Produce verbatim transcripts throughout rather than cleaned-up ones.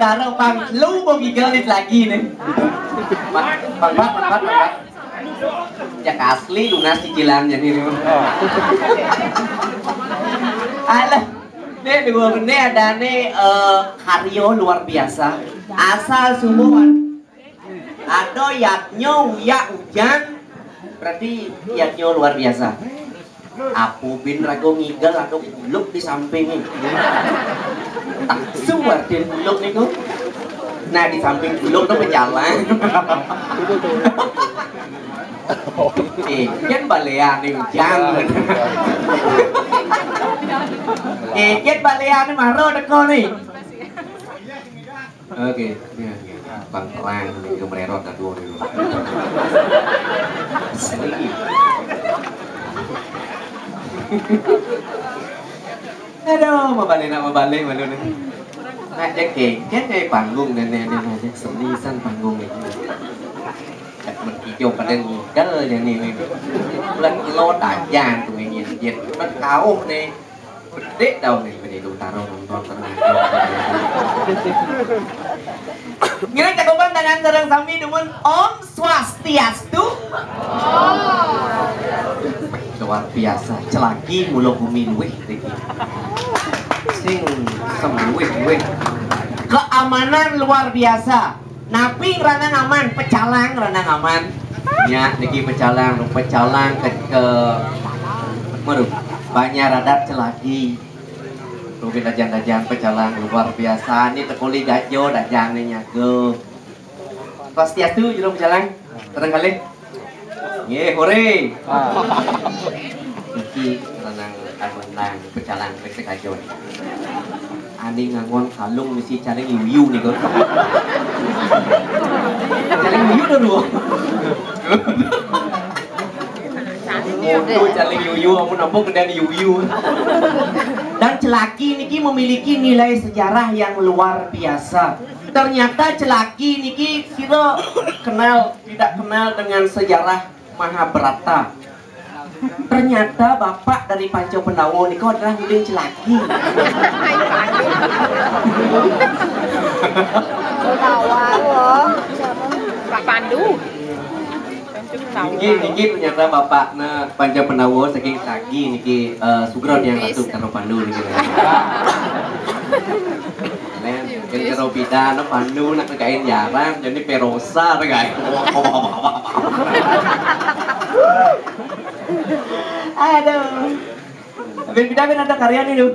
Kalau Bang, lu mau gigel nih lagi nih. Bang, Bang, Bang, Bang, Bang. Jak asli lunas cicilannya nih. Alah, nih dua ini ada nih, eh, karyo luar biasa. Asal sumuan. Ada yatnyo uyak ujan, berarti yatnyo luar biasa. Apo bin rago ngigel, ada buluk di samping ni. Taksu artin buluk niku. Nah, di samping buluk tu bejalan. Eh, kan balean ni ujan. Eh, kan balean ni maro deko ni. Oke, ya, ya. Bang terang, ini mererot dah dua dulu. Aduh, mau balik nak mau balik malu nih. Nak cekeng, kan dari panggung dan nenek ngajak seni san panggung ini. Kat mertijo pada ngidal je ni ni. Bulan kilo tajam tu ini dia. Bulan kauh ni. Pedek tau ni bini tu taruh nonton terang. Ngira cakupan tangan sareng sami dumun Om Swastiastu. Luar biasa, celaki mula bumi luwih niki. Sing sem luwih luwih. Keamanan luar biasa. Napi ranang aman, pecalang ranang aman. Ya, niki pecalang, pecalang ke, ke Meru. Banyak radat celaki. Rugi dajan-dajan pecalang luar biasa. Ni tekuli gajo dajan ni nyago. Swastiastu, jero pecalang. Terang kali. Nggih, hore. Iki lanang anu nang pecalang pek sekajon. Ani ngangon kalung misi caling yuyu nih, Gon. Caling yuyu dulu. Waduh, caling yuyu, ampun, ampun, kedan yuyu. Dan celaki niki memiliki nilai sejarah yang luar biasa. Ternyata celaki niki kira kenal tidak kenal dengan sejarah Mahabharata. Ternyata bapak dari Panca Pandawa niku adalah Udin Celaki. Pak Pandu. Niki, niki ternyata bapaknya Panca Pandawa saking Celaki niki, eh, Sugron yang Ratu Taro Pandu niki. Nen, yen karo bidana Pandu nak kain jarang, jadi perosa kain. Aduh. Bin bida bin ada karya nih, lu.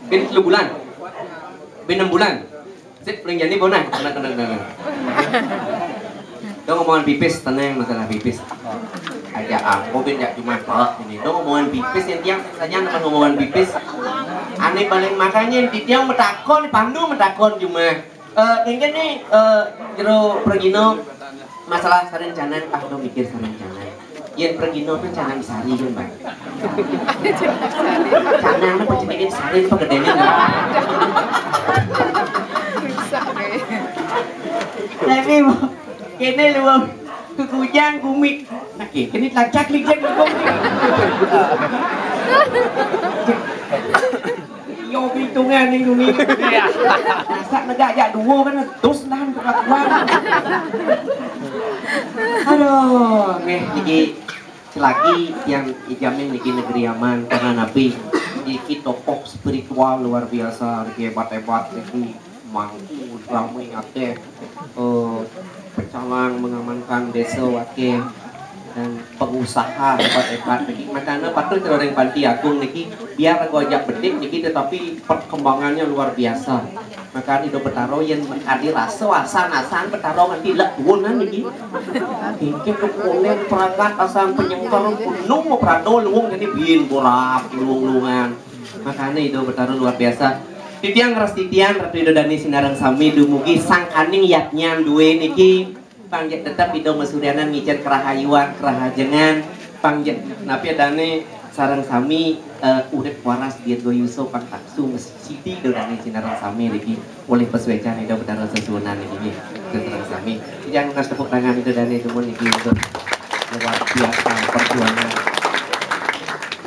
Bin telu bulan. Bin enam bulan. Sip, paling jadi bonah. Tenang, tenang, tenang. Dong omongan pipis, tenang masalah pipis. Aja aku bin jak cuma kok ini. Dong omongan pipis yang tiang saja nama omongan pipis. Ane paling makanya di tiang metakon, Pandu metakon cuma. Eh, mungkin nih, eh, jero pergino masalah sarencana, ah, dong mikir sarencana. Yen pergino tuh canang sari kan, Bang. Canang apa jenenge sari apa gedene, Bang? Tapi kene lu kekujang gumi. Nah, kene lacak nih kan. Yo hitungan ning dunia. Iya. Masa negak jak dua kan terus nahan kelakuan. Aduh, nggih iki selagi yang ijamin niki negeri aman karena nabi iki tokoh spiritual luar biasa, niki hebat-hebat niki mangku ramai akeh, eh, pecalang mengamankan desa wakil dan pengusaha hebat-hebat lagi. Makanya patut orang Panti Agung niki biar aku ajak bedik niki tetapi perkembangannya luar biasa. Makanya do Betaro yang adi rasa asan-asan Betaro nanti lek turunan niki. Kengkek keponen perangkat asal penyengker penuh mau perado luwung jadi bin borak luwung-luwungan. Makanya itu Betaro luar biasa. Titiang ras titiang Ratu Ida Dani sinareng sami dumugi sangkaning yatnyan duwe niki. Pangjak tetep Ida Masurianan ngicen kerahayuan, kerahajengan. Pangjak napi dane sareng sami, eh, urip waras dirgayusa pang taksu sidi Ida Dani sinareng sami niki. Oleh pesuecan Ida Betara sesuunan niki nggih. Sareng sami. Titiang ras tepuk tangan Ida Dani dumun niki untuk luar biasa perjuangan.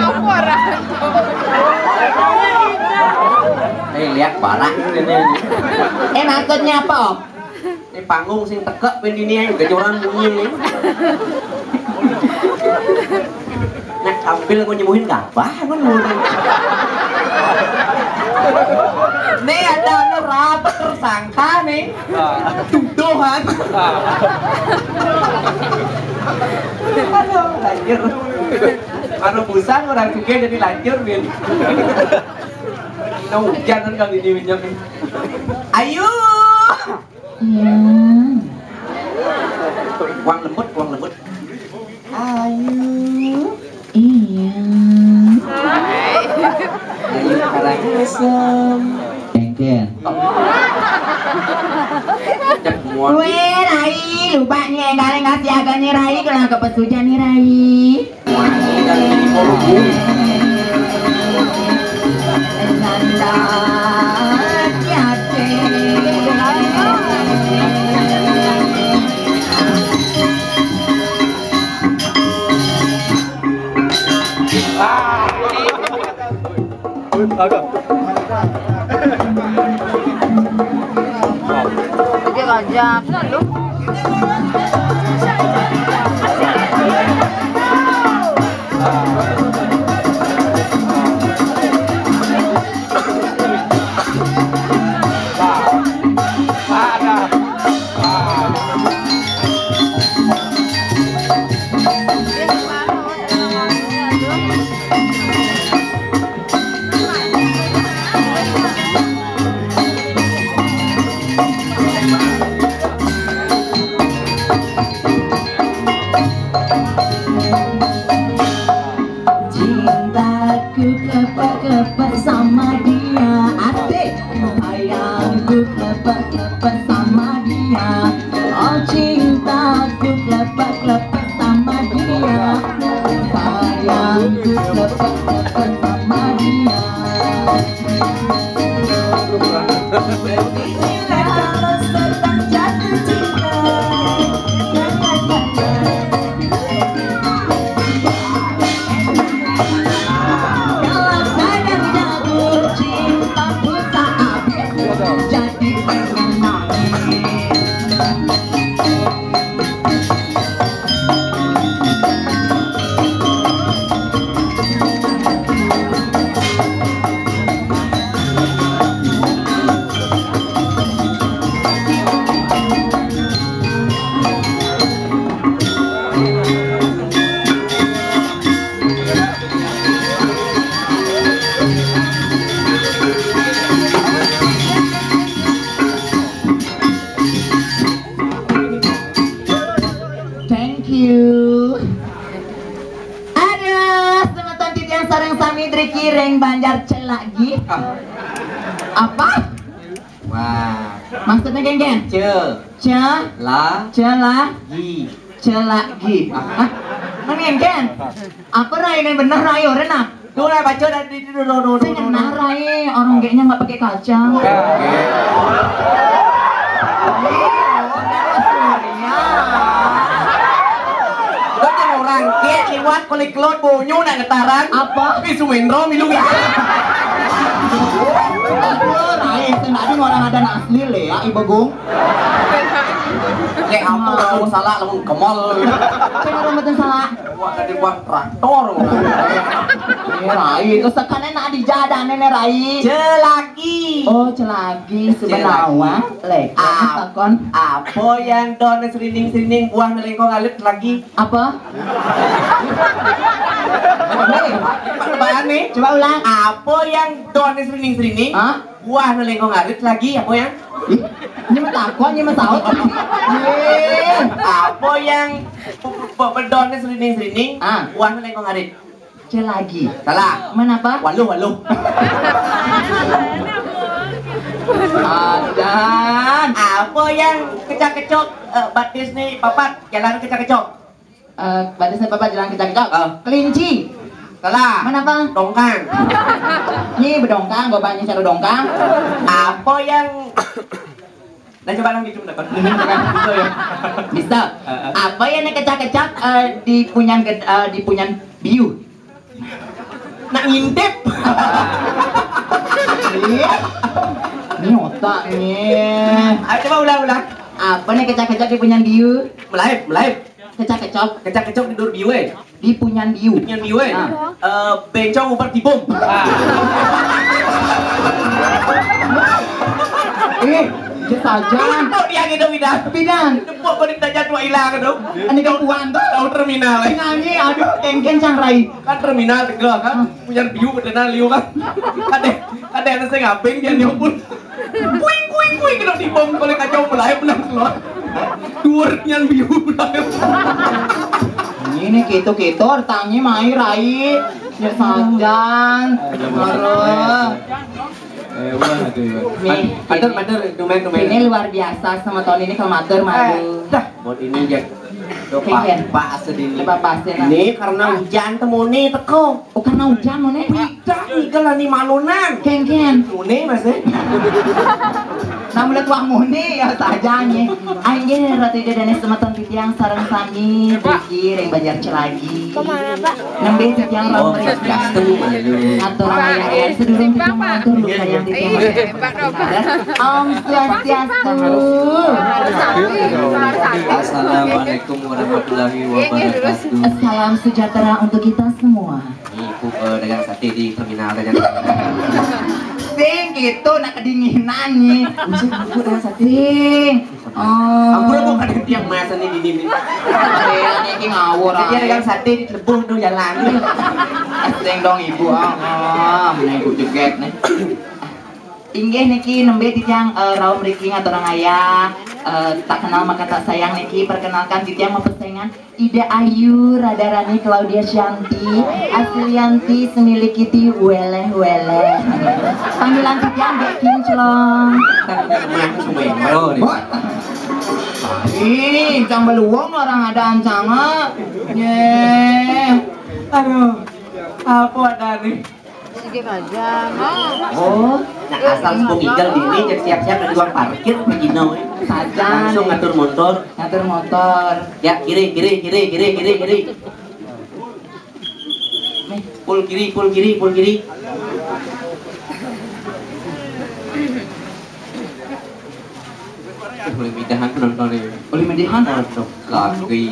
Apa orang? Eh, lihat barang ini. Eh, maksudnya apa, Om? Ini panggung sing tekek, pindine ae gejoran bunyi ini. Nek tampil aku nyembuhin kabah, aku nurun. Nih ada anu rapat tersangka nih. Tuduhan. Aduh, lanjut. Anu busan orang juga jadi lanjut, Bin. Nah, hujan kan kali ini minyak. Ayo. Iya. Uang lembut, uang lembut. Ayo. Iya. Ayo, Karangasem. Dengkel. Cek muat. Weh, Rai, lupa nih, enggak ada ngasih agaknya Rai, kena kepesujan nih, Rai. Aduh. Dia ngajak, selalu. Banjar celagi. Ah. Apa? Wah. Maksudnya, Gen, Gen? Ce. Ce. La. Celagi. Celagi. Ah. Kan, Gen, Gen? Apa, Rai, ini bener, Rai, orang nak? Tuh, Rai, baca dari itu, tuh, tuh, tuh, tuh, tuh. Saya ngenah, Rai, orang kayaknya nggak pakai kacang. Oke. Iya. Lo jangan orang, kayak liwat kulit kelot, bonyo nak getaran. Apa? Tapi Sumendro milu gitu. Aduh, Rai, saya nggak ada orang ada asli le ya, Ibu Gung. Kayak apa, kalau salah, lamun ke mall gitu. Saya nggak ada salah. Wah, tadi buat traktor. Ini Rai, itu sekarang nak dijada nenek Rai. Celagi. Oh, celagi, sebenarnya. Lek, apa kon? Apa yang daun serinding-serinding, buah nelengkong alit lagi? Apa? Hei, coba nih. Coba ulang. Apa yang daun serinding-serinding? Hah? Buah nelengkong arit lagi, apa yang? Ih, ini mah takwa, ini mah saut. Apa yang pe-, pe-, pe-, daunnya serinding-serinding, ah, buahnya lengkong arit? Celagi. Salah. Mana apa? Waluh, waluh. Adan. Apa yang kecak-kecok, eh, batis nih papat, jalan kecak-kecok? Eh, batisnya apa, jalan kecak-kecok? Ah. Kelinci. Salah. Mana apa? Dongkang. Ini bedongkang, gua banyak cara dongkang. Apa yang, nah, coba lagi, coba, dapat. Bisa ya? Bisa. Heeh. Apa yang kecak-kecak, eh, di punyan ged-, eh, di punyan biu? Nak ngintip. Iya. Ini otak nih. Ayo, coba ulang, ulang. Apa nih kecak-kecak di punyan biu? Melaip, melaip. Kecak-kecok. Kecak-kecok di dur biu, eh. Di punyan biu. Punyan biu, eh. Ah. Eh, bencong ubar tibung. Ah. Eh, dia saja. Kok dia gitu, Bidan? Bidan. Tepuk kau di tajam tua hilang tu. Ini kan puan tu. Tahu terminal, eh. Nyanyi, aduh, kengkeng cang rai. Kan terminal tegak kan. Ah. Punyan biu bedenal liu kan. Ada, ada yang saya ngapin dia nyumpul. Kuing, kuing, kuing, kena tibung oleh kacau belai, benar keluar. Duur nyan biu belai. Ini nih, gitu-gitu, tangnya mai, rai. Ya, sajan. Aduh. Eh, wah, aduh, ya. Nih. Matur, matur, tumben, tumben. Ini luar biasa, sama tahun ini kalau matur, eh, malu. Dah. Buat ini, Jack. Tuh, Pak, Pak Sedin. Pak Sedin. Ini karena hujan temune teko. Oh, karena hujan mone? Tidak, ini kalau ni malunan. Ken, ken. Mune, Mas, eh? Nah, mulai tuang mone, ya, saja, nih. Inggih, Ratu Ida dan semeton titiang sareng sami, mriki ring Banjar Celagi. Kemana, Pak? Nembe titiang ring mriki. Oh, Swastiastu, malu. Atur ayah-ayah sedurung titiang matur, luka yang titiang. Iya, Pak. Om Swastiastu. Assalamualaikum warahmatullahi wabarakatuh. Salam sejahtera untuk kita semua. Ibu, eh, dagang sate di terminal dagang. Sing gitu, nak kedinginan nih. Bisa ibu dagang sate? Sing. Oh. Ampun, Bu, ada tiang masa nih di sini. Iya, ini ngawur. Jadi aja. Dagang sate di Telebung tuh jalan. Sing dong, Ibu. Ah, ah, mana Ibu jeget nih. Inggih niki nembe titiang, eh, rauh mriki ngaturang ayah, eh, tak kenal maka tak sayang niki, perkenalkan titiang mapesengan Ida Ayu Radharani Claudia Shanti Aslianti Semilikiti Weleh Weleh. Panggilan titiang Dek Kinclong. Ini cang beluong orang ada ancanga. Ye. Aduh, apa ada nih? Sige aja, Mas. Oh, nah, asal sepung igal dini, cek siap-siap dari uang parkir, begini. Saja. Langsung ngatur motor. Ngatur motor. Ya, kiri, kiri, kiri, kiri, kiri, kiri. Nih, full kiri, full kiri, full kiri. Eh, boleh pindahan penonton ini. Boleh pindahan? Aduh, lagi.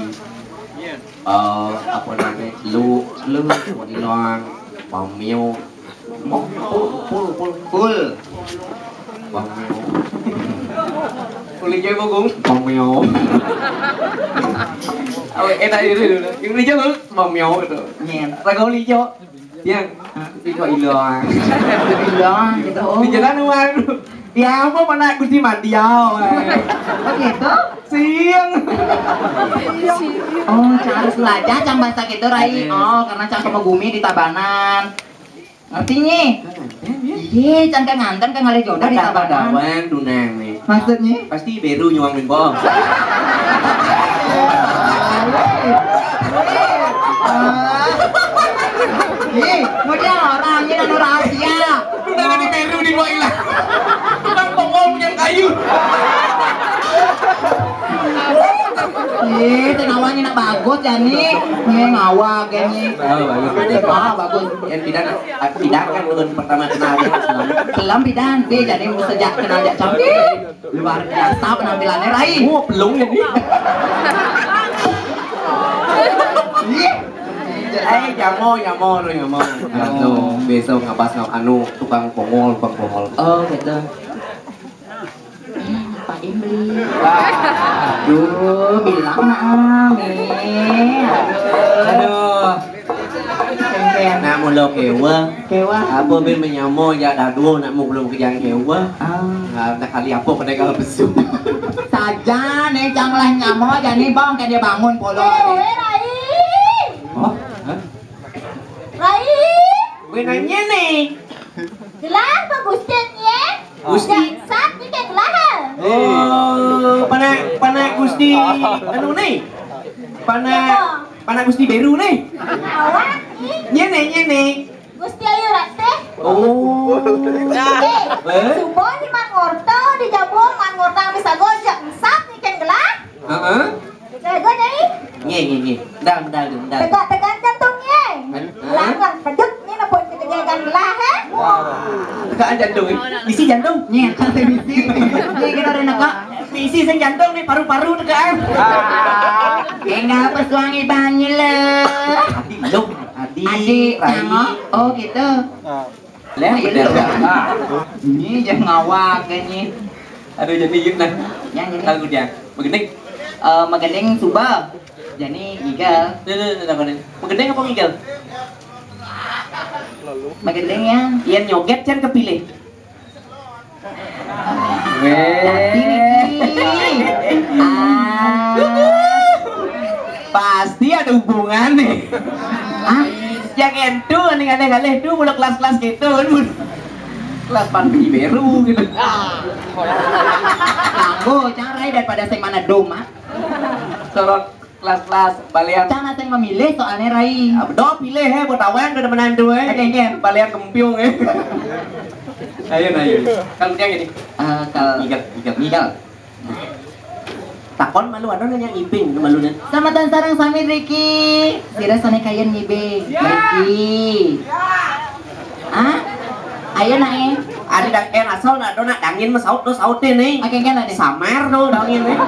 Eh, apa namanya? Lu, lu, mau hilang. Pamio. Full, full, full, full. Pamio. Full hijau, Bagong? Pamio. Oh, eh, tadi dulu, dulu. Yang hijau, Bang? Pamio gitu. Nyet. Raga hijau. Yang, hah? Itu hilang. Hilang gitu. Oh. Di jalan luar. Ya, apa mana Gusti Madiau, eh. Oh, gitu? Siang. Oh, harus belajar cang bahasa gitu, Rai. Iya. Oh, karena cang sama Gumi di Tabanan. Ngerti, Nyi? Kan nganten, ya? Iya, can ka nganten, ka ngalih jodoh di Dah tabanan. Dawang dunang nih. Maksudnya? Pasti beru nyuang mimbo. Ih, mudah orang ini anu rahasia. Udah nanti beru di gua ilang. Tukang pokok punya kayu. Ih, teh nawanya nak bagus, jani. Nih, ngawak, ini. Oh, bagus, bagus. Ah, bagus. Yang tidak, tidak kan belum pertama kenal ya, Islam. Belum, bidan. Nih, jadi sejak kenal jak cantik. Luar biasa penampilannya, Rai. Oh, belum ya, nih. Ih. Eh, nyamo, nyamo, lu nyamo. Anu, besok ngabas ngau anu, tukang pongol, tukang pongol. Oh, gitu. Pak Imli. Aduh, bilang nah, Mi. Aduh. Aduh. Kengkeng. Nak mula kewa. Kewa. Apa bin menyamo jak dadu nak mula kejang kewa. Ah. Nah, nak kali apa pada kalau besuk. Saja nih, janganlah nyamo, jadi bang, kayak dia bangun polo. Eh, weh, Rai. Oh, hah? Rai. Weh, nanya nih. Gelah apa Gusti, ye? Gusti. Jak sat ni ke gelah. Oh, panak, panak Gusti anu ni. Panak, panak Gusti Beru ni. Awak ni. Nyene, nyene. Gusti Ayu Ratih. Oh. Eh, eh? Subuh ni Man Ngorta di Jabung, Man Ngorta bisa gojek. Sat ni ke gelah. Heeh. Jago, Nyai. Nggih, nggih, nggih. Ndang, ndang, ndang. Tegak-tegak jantung, Nyai. Hah? Langgang kejut ni nepun ketegangan belah, eh? Tegaan jantung, eh? Isi jantung. Nyai, sampai bisi. Nyai, kita ada nak. Isi sing jantung ni, paru-paru tegaan. Enggak apa suangi banyu le. Adi lo, Adi, Adi, Rai. Tangok. Oh, gitu. Leh, bener. Ini jangan ngawak, ini. Aduh, jadi yuk nah. Yang ini. Lagu dia. Begending. Eh, megending suba. Jadi ngigel. Dah, dah, dah, dah, dah. Begending apa ngigel? Megending ya. Yang nyoget kan kepilih. Weh. Pasti ada hubungan nih. Hah? Yang itu aneh-aneh galih tu mula kelas-kelas gitu kan. Kelas pan beru gitu. Kanggo carai daripada sing mana doma. Sorot kelas-kelas balian. Cara sing memilih soalnya Rai. Ah, bedo pilih, eh, buat awang ke demenan tu, eh. Oke, oke. Balian kempiung, eh. Ayo, nah, ayo. Kalau dia gini. Eh, kalau Miguel, Miguel. Miguel. Takon malu ada nanya ngibing malu nih. Selamat datang sarang sami Riki. Sira sane kayen ngibing. Riki. Ah? Ayo nae. Ada dak eh asal nak do nak dangin mah saut do saut deh nih. Oke kan ada. Samar do dangin nih.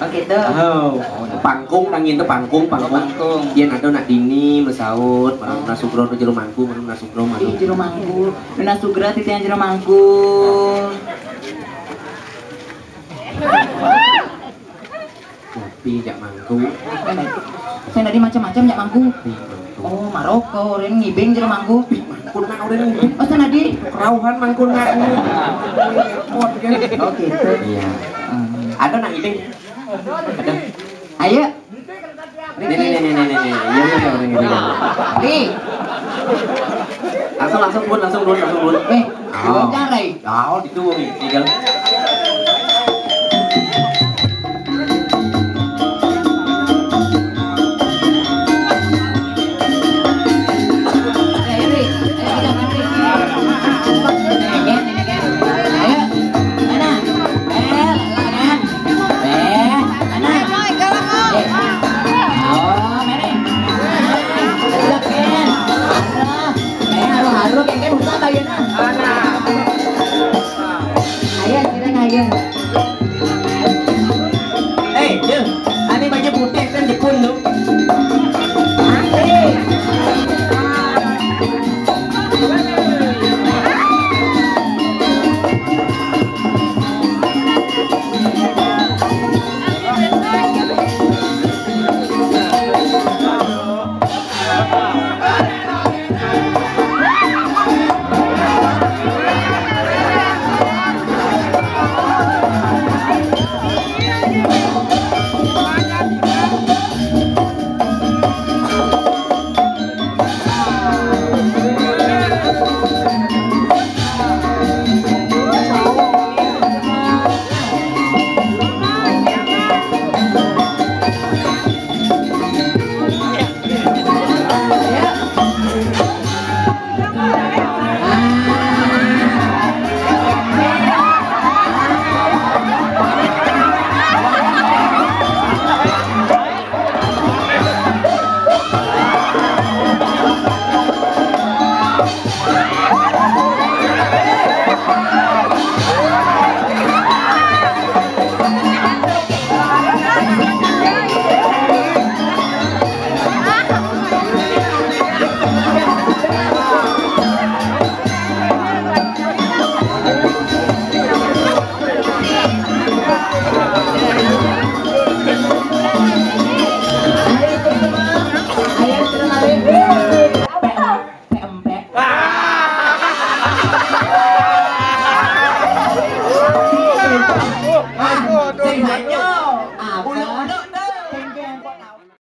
Oke tuh. Oh, pangkung dangin tuh pangkung pangkung. Pangkung. Dia nak do nak dini mesaut, mana sugro tuh jero mangku, mana sugro mana. Ih, jero mangku. Mana sugra titian jero mangku. Kopi jak mangku. Saya tadi macam-macam jak mangku. Kopi mangku. Oh, Maroko, orang ngibing jero mangku. Kopi mangku nak orang ngibing. Oh, saya tadi. Kerauhan mangku nak ini. Repot kan? Oh, gitu. Iya. Hmm. Ada nak ngibing? Ada. Ayo. Nih, nih, nih, nih, nih, nih. Iya, iya, iya, orang ngibing. Nih. Langsung, langsung, Bun, langsung, Bun, langsung, Bun. Eh, oh. Jangan, Rai. Oh, itu, tinggal.